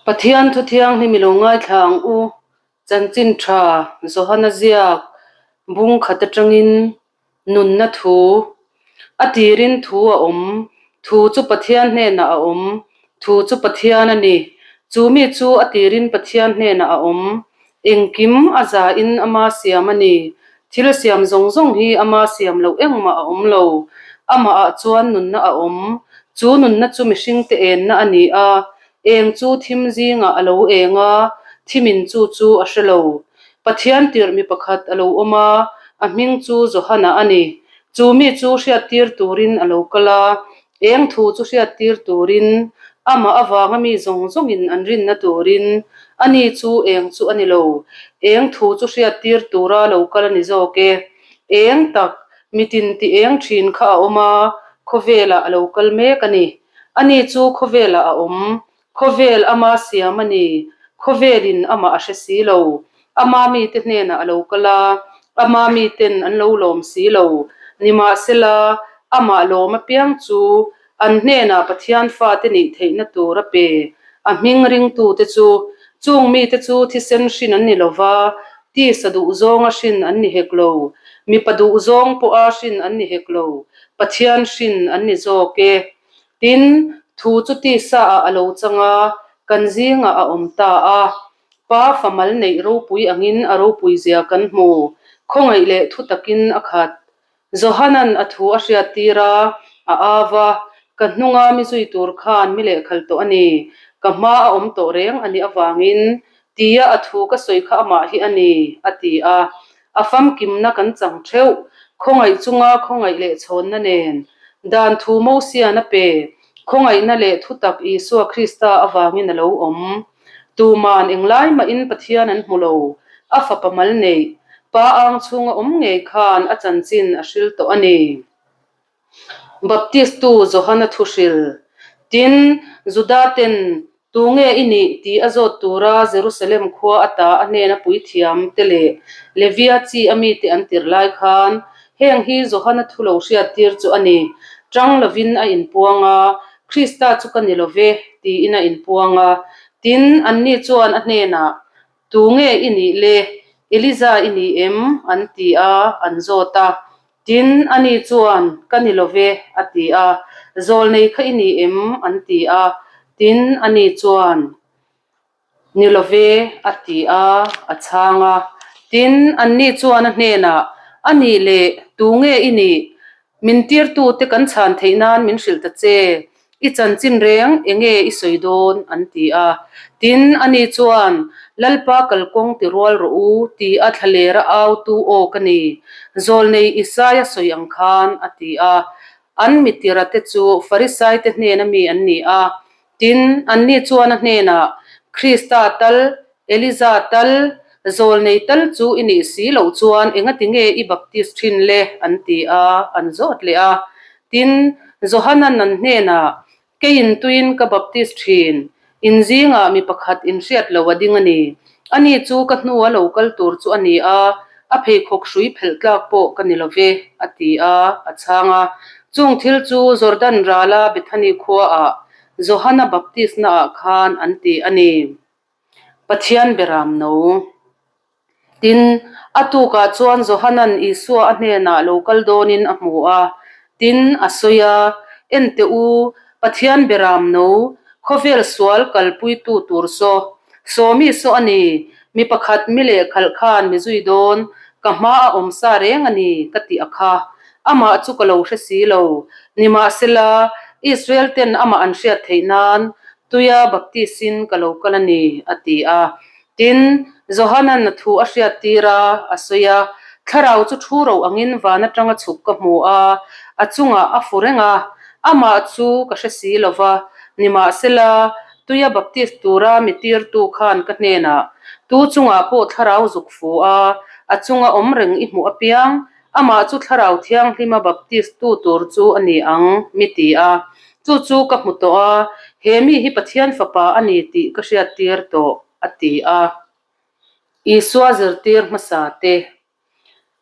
Pathian thu thianghlim i lo ngaithla ang u. Chanchin tha Johana ziak bung khat atangin nunna thu a tirin thu a awm, thu chu Pathian hnenah a awm, thu chu Pathian a ni. Chu mi chu a tirin Pathian hnenah a awm. Engkim a zain ama siam a ni. Thil siam zawng zawng hi ama siam loh engmah a awm lo. Amahah chuan nunna a awm. Chu nunna chu mihringte enna a ni a, eng chu thim zingah a lo eng a, thimin chu chu a hre lo. Pathian tirh mi pakhat a lo awm a, a hming chu Johana a ni. Chu mi chu hriattir turin a lo kal a, Eng thu chu hriattir turin, amah avanga mi zawng zawngin an rinna turin, ani chu eng chu a ni lo. Eng thu chu hriattir tura lo kal a ni zawk e. Eng tak, mitin ti eng thin kha a awm a, khawvelah a lo kal mek a ni. Ani chu khawvelah a awm, Khawvel ama siam a ni, khawvelin amah a hre si lo. Ama mite hnenah a lo kal a, ama miten an lo lawm si lo. Nimahsela, amah lawm apiang chu an hnenah Pathian fate nih theihna tur a pe. A hming ringtute chu, chung mite chu thisen hrin an ni lo va, tisa duhzawnga hrin an ni hek lo, mipa duhzawng pawha hrin an ni hek lo, Pathian hrin an ni zawk e. Tin, thu chu tisa ah a lo chang a, kan zingah a awm ta a. Pa famal neih ropui angin a ropui zia kan hmu, khawngaih leh thu takin a khat. Johanan a thu a hriattir a, a au a, Ka hnunga mi zui tur khan mi lehkhal tawh a ni, ka hma a awm tawh reng a nih avangin, tia a thu ka sawi kha amah hi a ni, a ti a. A famkimna kan chang theuh, khawngaih chunga khawngaih leh chhawnna nen. Dan thu Mosian a pe, khawngaihna leh thutak Isua Krista avangin a lo awm. Tuman englai mahin Pathian an hmu lo, a fapa mal neih, Pa ang chhunga awm ngei khan a chanchin a hril tawh a ni. Baptistu Johana thu hril. Tin, Juda ten, Tu nge i nih? tih a zawt tura Jerusalem khua ata a hnena puithiam te leh Levia chi a mite an tirh lai khan, heng hi Johana thu lo hriattir chu a ni. Tang lovin a inpuang a, Krista chu ka ni lo ve, tiin a inpuang a. Tin, anni chuan a hnenah, Tu nge i nih le? Eliza i ni em? an ti a, an zawt a. Tin, ani chuan, Ka ni lo ve, a ti a. Zawlnei kha i ni em? an ti a. Tin, ani chuan, Ni lo ve, a ti a, a chhang a. Tin, anni chuan a hnenah, A nih leh, tu nge i nih? Min tirtute kan chhan theih nan min hrilh ta che, i chanchin reng enge i sawi dawn? an ti a. Tin, ani chuan, Lalpa kalkawng ti rual rawh u, ti a thlalera autu aw ka ni, zawlnei Isaia sawi ang khan, a ti a. An mitira te chu Farisaite hnena mi an ni a. Tin, anni chuan a hnenah, Krista tal, Eliza tal, zawlnei tal chu i nih si loh chuan engati nge i baptist thin le? an ti a, an zawt leh a. Tin, Johanan an hnenah, Keiin tuiin ka baptist thin, in zingah mi pakhat inhriat lo a ding a ni. Ani chu ka hnua lo kal tur chu a ni a, a pheikhawk hrui phelh tlak pawh ka ni lo ve, a ti a, a chhang a. Chung thil chu Jordan rala Bethany khuaah Johana baptist-naah khan an ti a ni. Pathian beram no. Tin, a tukah chuan Johanan Isua a hnenah lo kal dawnin a hmu a. Tin, a sawi a, Enteh u, Pathian beram no, khawvel sual kalpuitu tur saw, sawmi saw a ni, mi pakhat mi lehkhalh khan mi zui dawn, ka hma a awm sa reng a ni, ka ti a kha. Amah chu ka lo hre si lo. Nimahsela, Israel ten amah an hriat theih nan Tuia baptisin ka lo kal a ni, a ti a. Tin, Johanan a thu a hriattir a, a sawi a, Thlarau chu thu ro angin van atanga chhuk ka hmu a, a chungah a fu reng a, amah chu ka hre si lo va, nimahsela, tuia baptist tura mi tirtu khan ka hnenah, Tu chungah pawh thlarau zuk fu a, a chunga awm reng i hmuh apiang, Amah chu Thlarau Thianghlima baptist tu tur chu a ni ang, mi ti a. Chu chu ka hmu tawh a, he mi hi Pathian Fapa a ni tih ka hriattir tawh, a ti a. Isua zirtir hmasa te.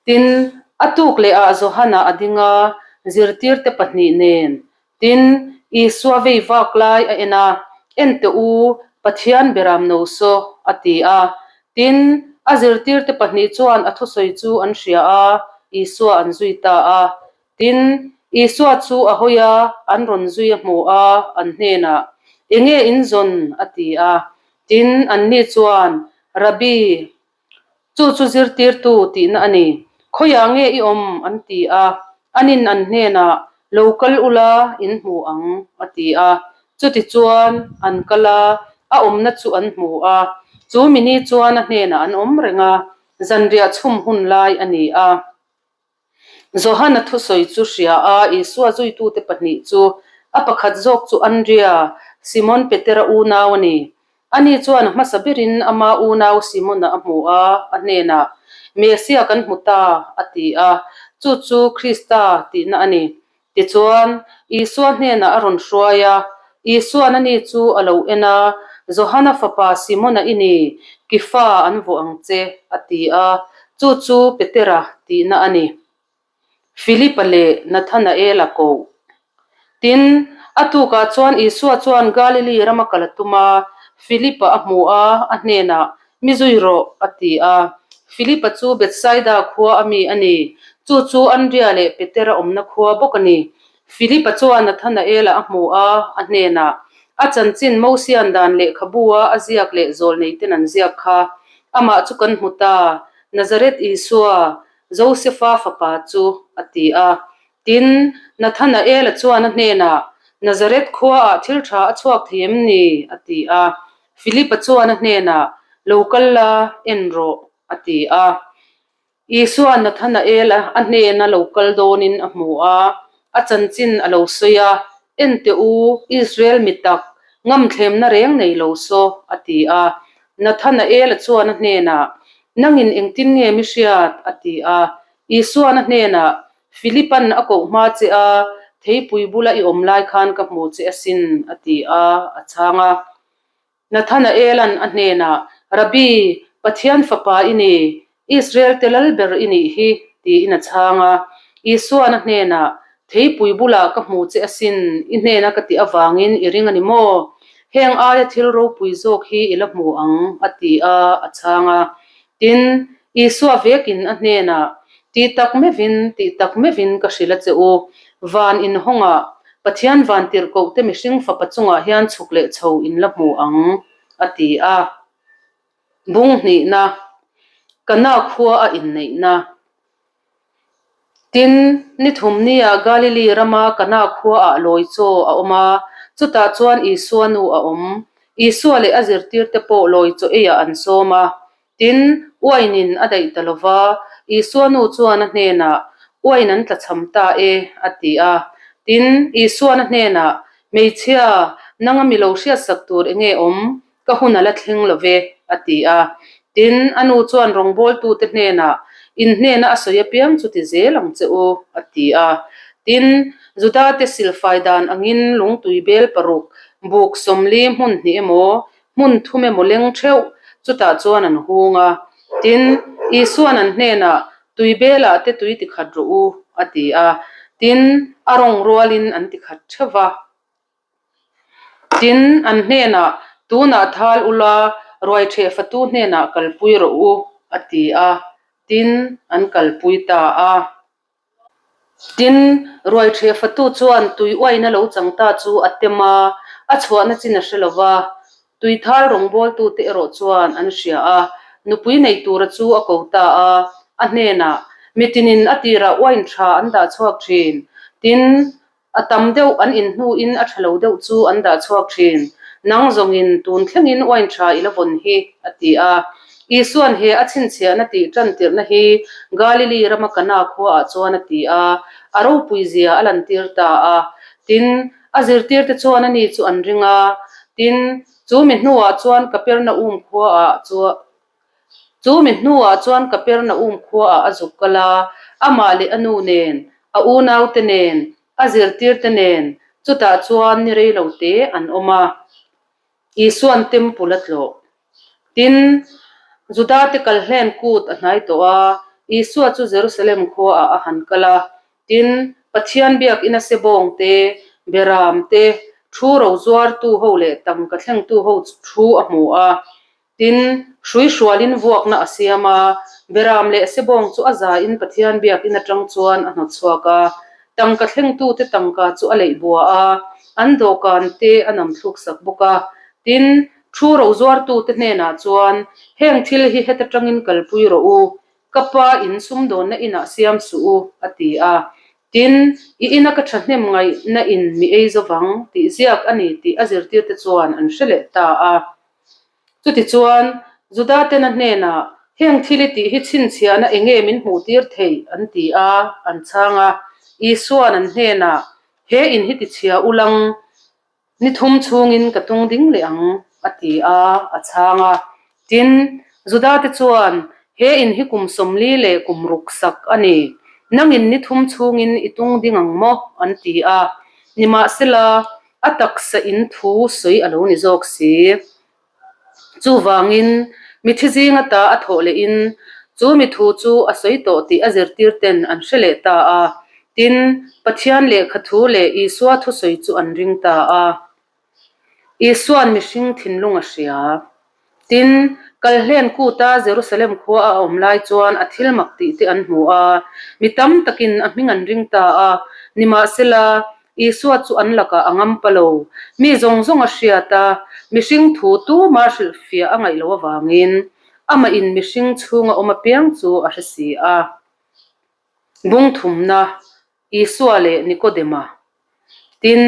Tin, a tuk leh ah Johana a ding a, zirtirte pahnih nen. Tin, Isua vei vak lai a en a, Enteh u, Pathian beram no saw, a ti a. Tin, a zirtirte pahnih chuan a thusawi chu an hria a, Isua an zui ta a. Tin, Isua chu a hawi a, an rawn zui a hmu a, an hnenah, Enge in zawn? a ti a. Tin, anni chuan, Rabbi, Chu chu zirtirtu tihna a ni. Khawiah nge i awm? an ti a. Anin an hnenah, Lo kal ula, in hmu ang, a ti a. Chutichuan, an kal a, a awmna chu an hmu a. Chu mini chuan a hnenah an awm reng a, zanriah chhum hun lai a ni a. Johana thusawi chu hria a, Isua zuitute pahnih chu, a pakhat zawk chu Andria, Simon Petera unau a ni. Ani chuan a hmasa berin ama unau Simona a hmu a, a hnenah, Mesia kan hmu ta, a ti a, chu chu Krista tihna a ni. Tichuan, Isua hnenah a rawn hruai a, Isua'n ani chu a lo en a, Johana fapa Simona i ni, Kifa an vuah ang che, a ti a, chu chu Petera tihna a ni. Filipa leh Nathanaela koh. Tin, a tukah chuan Isua chuan Galili rama kal a tum a, Filipa a hmu a, a hnenah, Mi zui rawh, a ti a. Filipa chu Bethsaida khua a mi a ni, chu chu Andria leh Petera awmna khua bawk a ni. Filipa chuan Nathanaela a hmu a, a hnenah, A chanchin Mosian dan lehkhabu-a a ziak leh zawlneiten an ziak kha, amah chu kan hmu ta, Nazareth Isua, Josefa fapa chu, a ti a. Tin, Nathanaela chuan a hnenah, Nazareth khuaah thil tha a chhuak thei em ni? a ti a. Filipa chuan a hnenah, Lo kal la, en rawh, a ti a. Isua'n Nathanaela a hnena lo kal dawnin a hmu a, a chanchin a lo sawi a, En teh u, Israel mi tak, ngamthlemna reng nei lo saw, a ti a. Nathanaela chuan a hnenah, Nangin engtin nge mi hriat? a ti a. Isua'n a hnenah, Filipa'n a koh hma che a, theipui bula i awm lai khan ka hmu che asin, a ti a, a chhang a. Nathanaela'n a hnenah, Rabbi, Pathian Fapa i ni, Israel-te Lalber i nih hi, tiin a chhang a. Isua'n a hnenah, Theipui bulah ka hmu che asin, i hnena ka tih avangin i ring a ni maw? Heng aia thil ropui zawk hi i la hmu ang, a ti a, a chhang a. Tin, Isua vekin a hnenah, Tih tak meuhin, tih tak meuhin ka hrilh a che u, van inhawngah, Pathian vantirhkohte mihring fapa chungah hian chhuk leh chho in la hmu ang, a ti a. Bung hnihna, Kana khua a inneihna. Tin, ni thumnia Galili rama Kana khuaah lawi chaw a awm a, chutah chuan Isua nu a awm. Isua leh a zirtirte pawh lawi chaw eiah an sawm a. Tin, uainin a daih ta lo va, Isua nu chuan a hnenah, Uain an tlachham ta e, a ti a. Tin, Isuan a hnenah, Hmeichhia, nanga mi lo hriatsak tur enge awm? Ka hun a la thleng lo ve, a ti a. Tin, a nu chuan rawngbawltute hnenah, In hnena a sawi apiang chu ti zel ang che u, a ti a. Tin, Judate silfai dan angin lungtui bel paruk, buk sawmli hmun hnih emaw, hmun thum emaw leng theuh, chutah chuan an hung a. Tin, Isua'n an hnenah, Tui belah te tui ti khat rawh u, a ti a. Tin, a rawng rualin an ti khat theuh va. Tin, an hnenah, Tunah thal ula, ruaiṭheh fatu hnenah kalpui rawh u, a ti a. Tin, an kalpui ta a. Tin, ruaiṭheh fatu chuan tui uaina lo chang ta chu a tem a, a chhuahna chin a hre lo va. Tui thal rawngbawltute erawh chuan an hria a, nupui nei tura chu a ko ta a, a hnenah, Mitinin a tirah uain ṭha an dah chhuak ṭhin. Tin, A tam deuh an in hnuin a tha lo deuh chu an dah chhuak thin. Nang zawngin tun thlengin uain tha i la vawn hi, a ti a. Isua'n he a chhinchhiahna tih tantirhna hi Galili rama Kana khuaah chuan a ti a, a ropui zia a lantir ta a. Tin, a zirtirte chuan ani chu an ring a. Tin, chu mi hnuah chuan Kapernaum khuaah chuan. Chu mi hnuah chuan Kapernaum khuaah a zuk kal a, amah leh a nu nen, a unaute nen, a zirtirte nen, chutah chuan ni rei lo te an awm a. Isua'n temple a tlawh. Tin, Judate kalhlen kut a hnai tawh a, Isua chu Jerusalem khuaah a han kal a. Tin, Pathian biakina sebawng te, beram te, Thu ro zuartu ho leh tangka thlengtu ho thu a hmu a. Tin, hrui hrualin vuakna a siam a, Beram leh Sebawng chu a zain Pathian biakinn atang chuan a hnawt chhuak a. Tangka thlengtute tangka chu a leih bua a, an dawhkan te a nam thluk sak bawk a. Tin, thu ro zuartute hnenah chuan, Heng thil hi heta tangin kalpui rawh u, Ka pa in sumdawnna inah siam suh u, a ti a. Tin, i ina ka thahnem ngaihna in mi ei zo vang tih ziak a ni tih a zirtirte chuan an hre leh ta a. Chutichuan, Juda-ten a hnenah, Heng thil i tih hi chhinchhiahna eng nge min hmuhtir theih? an ti a, an chhang a. Isua'n an hnenah, He in hi tichhia ulang, Ni thum chhungin ka tung ding leh ang, a ti a, a chhang a. Tin, Juda-te chuan, He in hi kum 40 leh kum ruk sak a ni. Nangin ni thum chhungin i tung ding ang maw? an ti a. Nimahsela, a taksa in thu sawi a lo ni zawk si. Chuvangin, mithi zinga ta a thawh lehin chu mi thu chu a sawi tawh tih a zirtir ten an hre leh ta a. Tin, Pathian lehkha thu leh Isua thusawi chu an ring ta a. Isua'n mihring thinlung a hria. Tin, Kalhlen kuta Jerusalem khua a awm lai chuan a thil mak tih te an hmu a, mi tam takin a hming an ring ta a. Nimahsela, Isua chu an lakah a ngam pa lo. Mi zawng zawng a hriat a, mihring thu tuma hrilhfiah a ngaih loh avangin amahin mihring chhunga awm apiang chu a hre si a. Bung thumna, Isua leh Nikodema. Tin,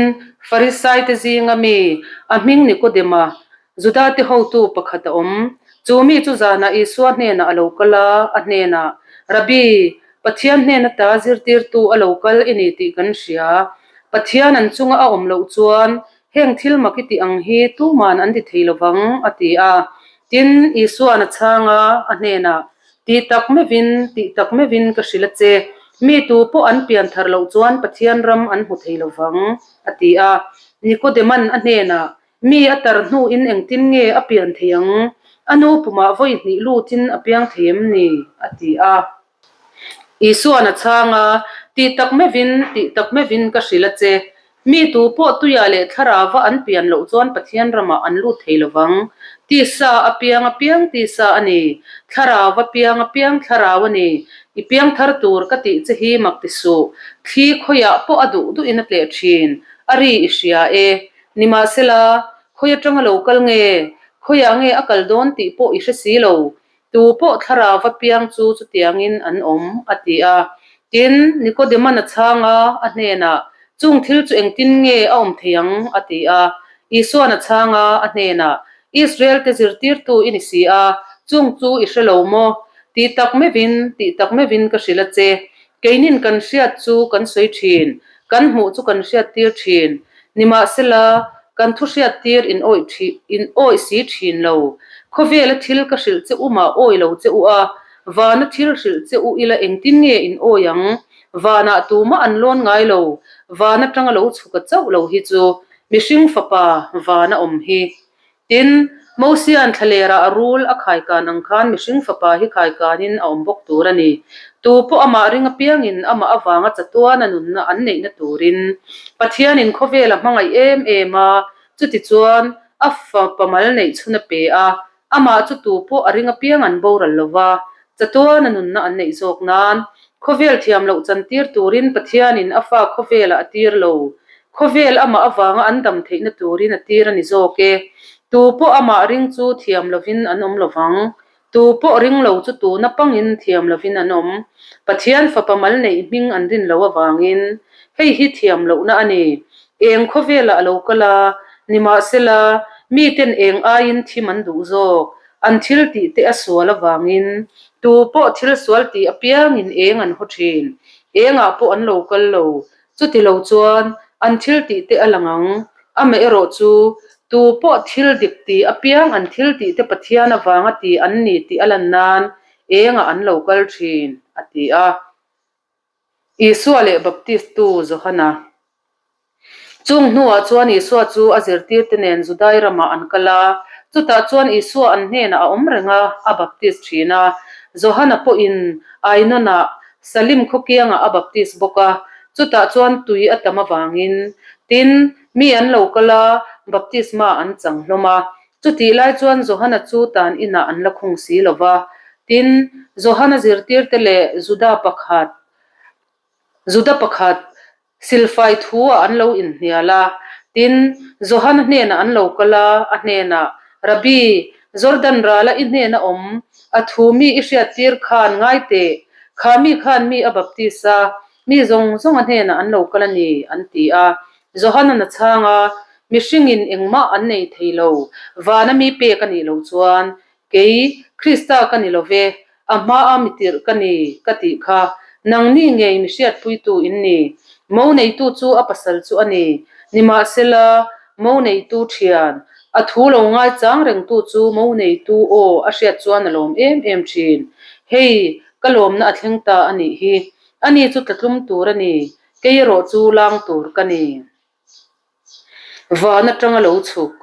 Farisaite zinga mi, a hming Nikodema, Judate hotu pakhat a awm. Chu mi chu zanah Isua hnenah a lo kal a, a hnenah, Rabbi, Pathian hnen ata zirtirtu a lo kal i ni tih kan hria. Pathian an chunga a awm loh chuan heng thil mak i tih ang hi tuman an ti thei lo vang, a ti a. Tin, Isua'n a chhang a, a hnenah, Tih tak meuhin, tih tak meuhin ka hrilh a che. Mi tu pawh an pian thar loh chuan Pathian ram an hmu thei lo vang, a ti a. Nikodema'n a hnenah, Mi a tar hnuin engtin nge a pian thei ang? A nu pumah vawi hnih lutin a piang thei em ni? a ti a. Isua'n a chhang a, Tih tak meuhin, tih tak meuhin ka hrilh a che. Mi tu pawh tuiah leh thlarauva an pian loh chuan Pathian ramah an lut thei lo vang. Tisa a piang a piang tisa a ni, thlarauva piang a piang thlarau a ni. I piang thar tur ka tih che hi mak ti suh. Thli khawiah pawh a duh duhin a tleh thin. A ri i hria e. Nimahsela, khawi atanga lo kal nge, khawiah nge a kal dawn tih pawh i hre si lo. Tu pawh thlarauva piang chu chutiangin an awm, a ti a. Tin, Nikodema'n a chhang a, a hnenah, Chung thil chu engtin nge a awm thei ang? a ti a. Isua'n a chhang a, a hnenah, Israel-te zirtirtu i ni si a, chung chu i hre lo maw? Tih tak meuhin, tih tak meuhin ka hrilh a che. Keinin kan hriat chu kan sawi thin, kan hmuh chu kan hriattir thin. Nimahsela, kan thu hriattir in awih thi, in awih si thin lo. Khawvela thil ka hrilh che u mah awih lo che u a, vana thil hrilh che u ila engtin nge in awih ang? Vanah tumah an lawn ngai lo, van atanga lo chhuk a chauh lo hi chu mihring fapa van a awm hi. Tin, Mosia'n thlalerah a rul a khaikan ang khan mihring fapa hi khaikanin a awm bawk tur a ni. Tu pawh amah ring apiangin amah avanga chatuana nunna an neihna turin Pathianin khawvel a hmangaih em em a, chutichuan a fapa mal neih chhun a pe a, amah chu tu pawh a ring apiang an boral lo va, chatuana nunna an neih zawk nan khawvel thiam loh chantir turin Pathianin a fa khawvelah a tir lo. Khawvel amah avanga an dam theihna turin a tir a ni zawk e. Tu pawh amah ring chu thiam lovin an awm lovang. Tu pawh ring lo chu tuna pangin thiam lovin an awm. Pathian fapa mal neih hming an rin lo avangin hei hi thiam lohna a ni. Eng khawvelah a lo kal a, nimahsela miten eng aiin thim an duh zawk. An thil tih te a sual avangin tu pawh thil sual tih apiangin eng an haw thin. Engah pawh an lo kal lo. Chuti lo chuan an thil tih te a lang ang. Amaherawh chu, tu pawh thil dik ti apiang an thil tih te Pathian avanga ti an ni tih a lan nan engah an lo kal thin, a ti a. Isua leh Baptistu Johana. Chung hnuah chuan Isua chu a zirtirte nen Judai ramah an kal a, chutah chuan Isua an hnenah a awm reng a, a baptist thin a. Johana pawhin Ainonah Salim khaw kiangah a baptist bawk a, chutah chuan tui a tam avangin. Tin, Mi an lo kal a, baptisma an chang hlawm a. Chutih lai chuan Johana chu tan inah an la khung si lo va. Tin, Johana zirtirte leh Juda pakhat, Juda pakhat Silfai thu-ah an lo inhnial a. Tin, Johana hnenah an lo kal a, a hnenah, Rabbi, Jordan rala i hnena awm, a thu mi i hriattir khan ngai teh, kha mi khan mi a baptis a, mi zawng zawng a hnenah an lo kal a ni, an ti a. Johana a chhang a, Mihringin engmah an nei thei lo, vana mi pek a nih loh chuan, Kei, Krista ka ni lo ve, a hmaa mi tirh ka ni, ka tih kha. Nangni ngei mi hriatpuitu in ni. Mo neitu chu a pasal chu a ni. Nimahsela, mo neitu thian, a thu lo ngaichang rengtu chu mo neitu aw a hriat chuan a lawm em em thin. Hei, ka lawmna a thleng ta a nih hi. Ani chu tlatlum tur a ni, kei erawh chu lang tur ka ni. Van atanga lo chhuk.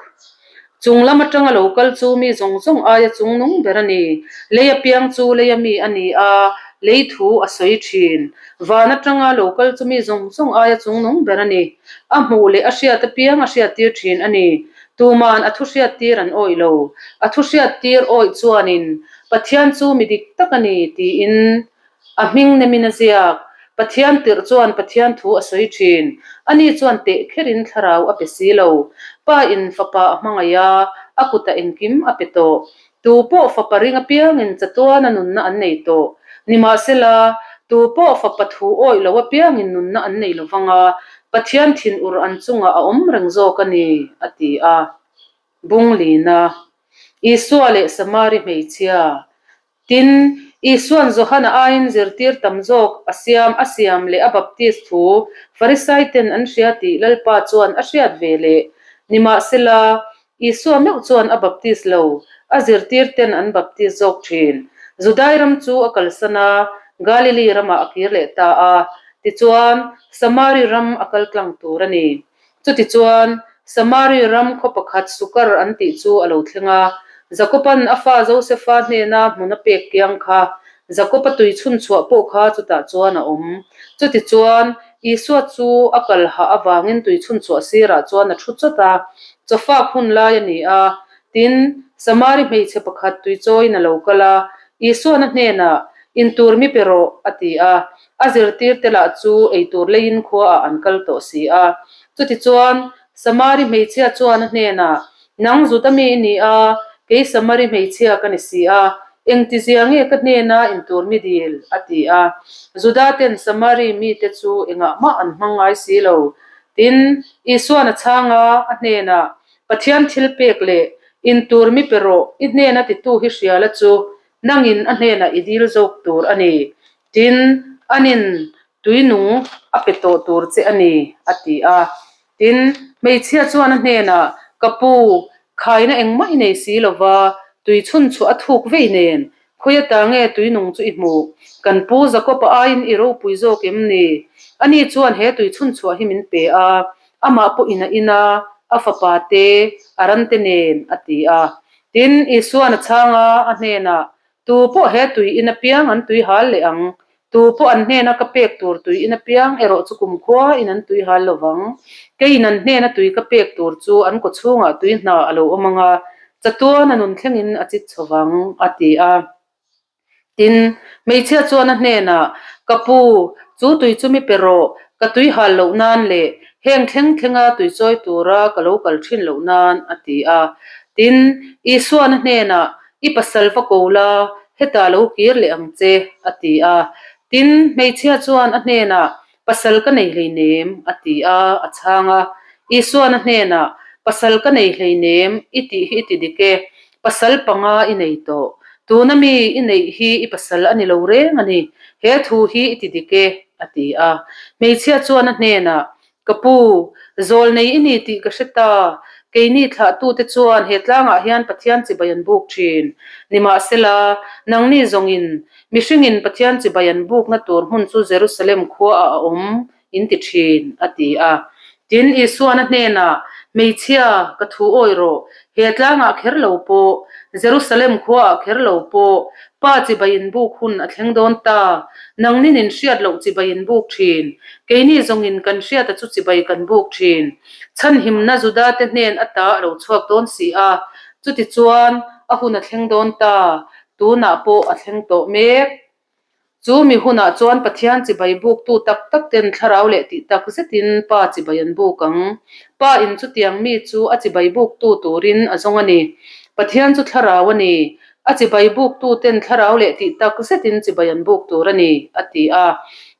Chung lam atanga lo kal chu mi zawng zawng aia chung nung ber a ni. Lei apiang chu leia mi a ni a, lei thu a sawi thin. Van atanga lo kal chu mi zawng zawng aia chung nung ber a ni. A hmuh leh a hriat apiang a hriattir thin a ni. Tuman a thu hriattir an awih lo. A thu hriattir awih chuanin Pathian chu mi dik tak a ni tiin A hming nemin a ziak. Pathian tirh chuan Pathian thu a sawi thin. Ani chuan teh kherin thlarau a pe si lo. Pa in fapa a hmangaih a, a kutah engkim a pe tawh. Tu pawh fapa ring apiangin chatuana nunna an nei tawh. Nimahsela, tu pawh fapa thu awih lo apiangin nunna an nei lo vang a, Pathian thinur an chungah a awm reng zawk a ni, a ti a. Bunglina, Isua leh Samari hmeichhia, Tin, Isua'n Johana aiin zirtir tam zawk a siam a siam leh a baptis thu Farisaiten an hria tih Lalpa chuan a hriat ve leh. Nimahsela, Isua meuh chuan a baptis lo, a zirtirten an baptis zawk thin. Judai ram chu a kalsan a, Galili ramah a kir leh ta a. Tichuan, Samari ram a kal tlang tur a ni. Chutichuan, Samari ram khaw pakhat Sukar an tih chu a lo thleng a. Jakoba'n a fa Josefa hnena hmun a pek kiang kha, Jakoba tui chhun chhuah pawh kha chutah chuan a awm. Chutichuan, Isua chu a kal hah avangin tui chhun chhuah sirah chuan a thu chawt a. Chawfak hun lai a ni a. Tin, Samari hmeichhe pakhat tui chawiin a lo kal a. Isua'n a hnenah, Intur mi pe rawh, a ti a. A zirtirte lah chu eitur leiin khuaah an kal tawh si a. Chutichuan, Samari hmeichhia chuan a hnenah, Nang Juda mi i ni a, kei Samari hmeichhia ka ni si a, engtizia nge ka hnena intur mi dil? a ti a. Juda ten Samari mite chu engah mah an hmang ngai si lo. Tin, Isua'n a chhang a, a hnenah, Pathian thil pek leh intur mi pe rawh, i hnena titu hi hriala chu nangin a hnenah i dil zawk tur a ni. Tin, anin tui nung a pe tawh tur che a ni, a ti a. Tin, hmeichhia chuan a hnenah, Ka pu, khaina engmah i nei si lo va, tui chhun chhuah a thuk vei nen, khawi ata nge tui nung chu i hmuh? Kan pu Jakob-a aiin i ropui zawk em ni? Ani chuan he tui chhun chhuah hi min pe a, amah pawhin a in a, a fapa te, a rante nen, a ti a. Tin, Isua'n a chhang a, a hnenah, Tu pawh he tui in apiang an tui hal leh ang. Tu pawh an hnena ka pek tur tui in apiang erawh chu kumkhua in an tui hal lo vang. Keiin an hnena tui ka pek tur chu an kawchhungah tui hna a lo awm ang a, chatuan a nun thlengin a chit chho vang, a ti a. Tin, hmeichhia chuan a hnenah, Ka pu, chu tui chu mi pe rawh, ka tui hal loh nan leh heng thleng thlenga tui chawi tura ka lo kal thin loh nan, a ti a. Tin, Isua'n a hnenah, I pasal va ko la, hetah lo kir leh ang che, a ti a. Tin, hmeichhia chuan a hnenah, Pasal ka nei hleinem, a ti a, a chhang a. Isua'n a hnenah, Pasal ka nei hleinem, i tih hi i ti dik e, pasal panga i nei tawh. Tuna mi i neih hi i pasal a ni lo reng a ni, he thu hi i ti dik e, a ti a. Hmeichhia chuan a hnenah, Ka pu, zawl nei i ni tih ka hre ta. Keini thlahtute chuan he tlangah hian Pathian chibai an buk thin. Nimahsela, nangni zawngin mihringin Pathian chibai an bukna tur hmun chu Jerusalem khuaah a awm, in ti thin, a ti a. Tin, Isuan a hnenah, Hmeichhia, ka thu awi rawh, he tlangah kher lo pawh, Jerusalem khuaah kher lo pawh, Pa chibai inbuk hun a thleng dawn ta. Nangnin in hriat loh chibai inbuk thin. Keini zawngin kan hriata chu chibai kan buk thin. Chhanhimna Judate hnen ata a lo chhuak dawn si a. Chutichuan, a hun a thleng dawn ta. Tunah pawh a thleng tawh mek. Chu mi hunah chuan Pathian chibai buktu tak tak ten thlarau leh tih tak zetin Pa chibai an buk ang. Pa in chutiang mi chu a chibai buktu turin a zawng a ni. Pathian chu thlarau a ni. A chibai buktu ten thlarau leh tih tak zetin chibai an buk tur a ni, a ti a.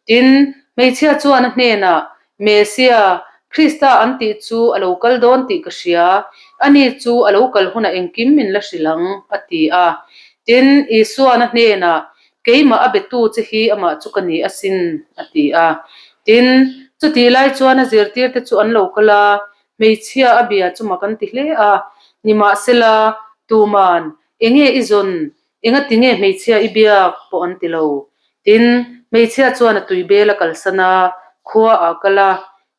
Tin, hmeichhia chuan a hnenah, Mesia, Krista an tih chu a lo kal dawn tih ka hria, ani chu a lo kal hunah engkim min la hrilh ang, a ti a. Tin, Isua'n a hnenah, Keimah a betu che hi amah chu ka ni asin, a ti a. Tin, chutih lai chuan a zirtirte chu an lo kal a, hmeichhia a bia chu mak an ti hle a. Nimahsela, tuman, Enge i zawn? Engati nge hmeichhia i biak pawh an ti lo. Tin, hmeichhia chuan a tui bel a kalsan a, khua ah kal a,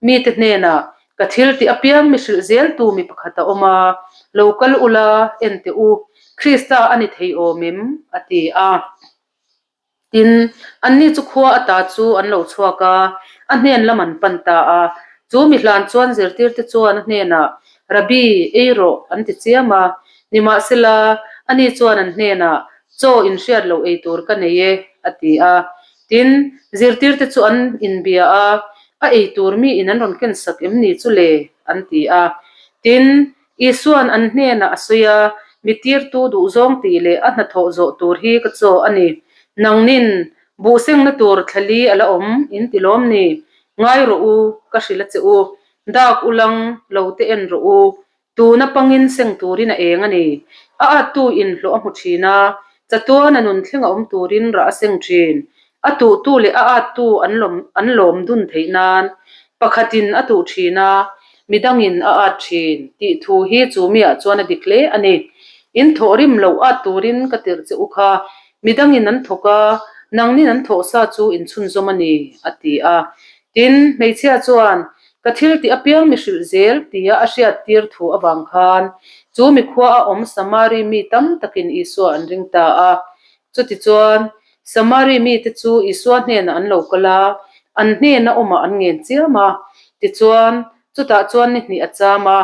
mite hnenah, Ka thil tih apiang mi hrilh zeltu mi pakhat a awm a, lo kal ula, en teh u, Krista a ni thei awm em? a ti a. Tin, anni chu khua ata chu an lo chhuak a, a hnen lam an pan ta a. Chu mi hlan chuan zirtirte chuan a hnenah, Rabbi, ei rawh, an ti chiam a. Nimahsela, ani chuan an hnenah, Chaw inhriat loh ei tur ka nei e, a ti a. Tin, zirtirte chu an inbia a, A ei tur miin an rawn kensak em ni chu le? an ti a. Tin, Isua'n an hnenah a sawi a, Mi tirtu duhzawng tih leh a hnathawh zawh tur hi ka chaw a ni. Nangnin, buhsengna tur thlali a la awm, in ti lawm ni? Ngai rawh u, ka hrilh a che u. Dak u lang, lo te en rawh u. Tuna pangin seng turin a eng a ni. A attu inhlawh a hmu thin a, chatuan a nun thleng a awm turin rah a seng thin. A tuhtu leh a attu an lawm an lawm dun theih nan pakhatin a tuh thin a, midangin a at thin tih thu hi chu miah chuan a dik hle a ni. In thawh rim loh at turin ka tirh che u kha, midangin an thawk a, nangnin an thawh sa chu in chhunzawm a ni, a ti a. Tin, hmeichhia chuan, Ka thil tih apiang mi hrilh zel tia a hriattir thu avang khan chu mi khua a awm Samari mi tam takin Isua an ring ta a. Chutichuan, Samari mite chu Isua hnenah an lo kal a, an hnena awmah an ngen chiam a. Tichuan, chutah chuan ni hnih a cham a.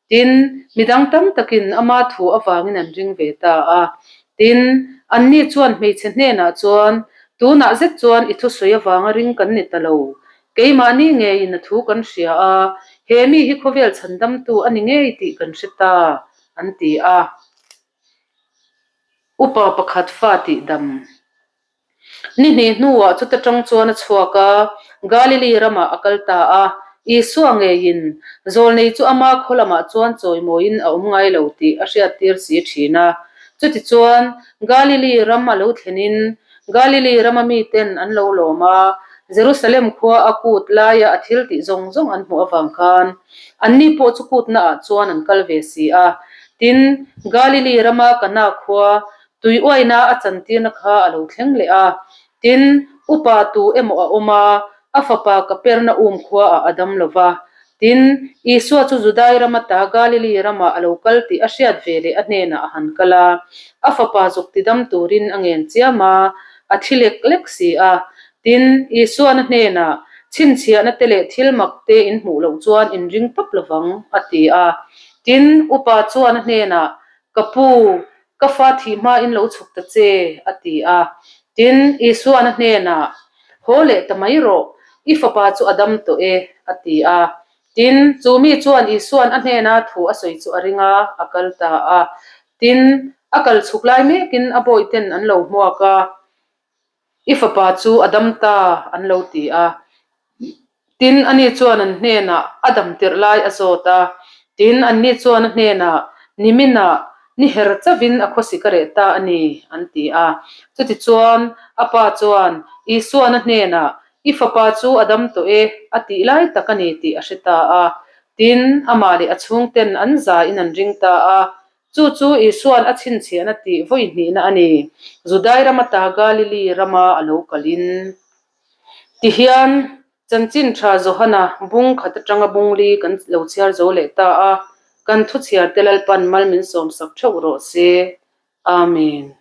Tin, midang tam takin ama thu avangin an ring ve ta a. Tin, anni chuan hmeichhe hnenah chuan, Tunah zet chuan i thusawi avanga ring kan ni ta lo. Keimahni ngeiin a thu kan hria a, he mi hi khawvel chhandamtu a ni ngei tih kan hre ta, an ti a. Upa pakhat fa tih dam. Ni hnih hnuah chuta tang chuan a chhuak a, Galili ramah a kal ta a. Isua ngeiin zawlnei chu ama khaw lamah chuan chawimawiin a awm ngai lo tih a hriattir si thin a. Chutichuan, Galili ram a lo thlenin Galili rama miten an lo lawm a, Jerusalem khua a kut laia a thil tih zawng zawng an hmuh avang khan anni pawh chu kutnaah chuan an kal ve si a. Tin, Galili rama Kana khua tui uaina a chantirna kha a lo thleng leh a. Tin, upa tu emaw a awm a, a fapa Kapernaum khuaah a dam lo va. Tin, Isua chu Judai rama ta Galili ramah a lo kal tih a hriat ve leh a hnenah a han kal a. A fapa zuk tidam turin a ngen chiam a, a thi lek lek si a. Tin, Isua'n a hnenah, Chhinchhiahna te leh thil mak te in hmuh loh chuan in ring tawp lovang, a ti a. Tin, upa chuan a hnenah, Ka pu, ka fa thih hmain lo chhuk ta che, a ti a. Tin, Isua'n a hnenah, Haw leh ta mai rawh, i fapa chu a dam tawh e, a ti a. Tin, chu mi chuan Isua'n a hnena thu a sawi chu a ring a, a kal ta a. Tin, a kal chhuk lai mekin a bawihten an lo hmuak a. I fapa chu a dam ta, an lo ti a. Tin, ani chuan an hnenah a dam tirh lai a zawt a. Tin, anni chuan a hnenah, Niminah ni her chauhin a khawsik a reh ta a ni, an ti a. Chutichuan, a pa chuan Isua'n a hnenah, I fapa chu a dam tawh e, a tih lai tak a ni tih a hre ta a. Tin, amah leh a chhungten an zaiin an ring ta a. Chu chu Isua'n a chhinchhiahna tih vawi hnihna a ni. Judai rama ta Galili rama a lo kalin. Tihian. Chanchin tha Johana bung khat atanga bung li kan lo chhiar zo leh ta a, kan thu chhiar te Lalpan mal min sawmsak theuh rawh se. Amen.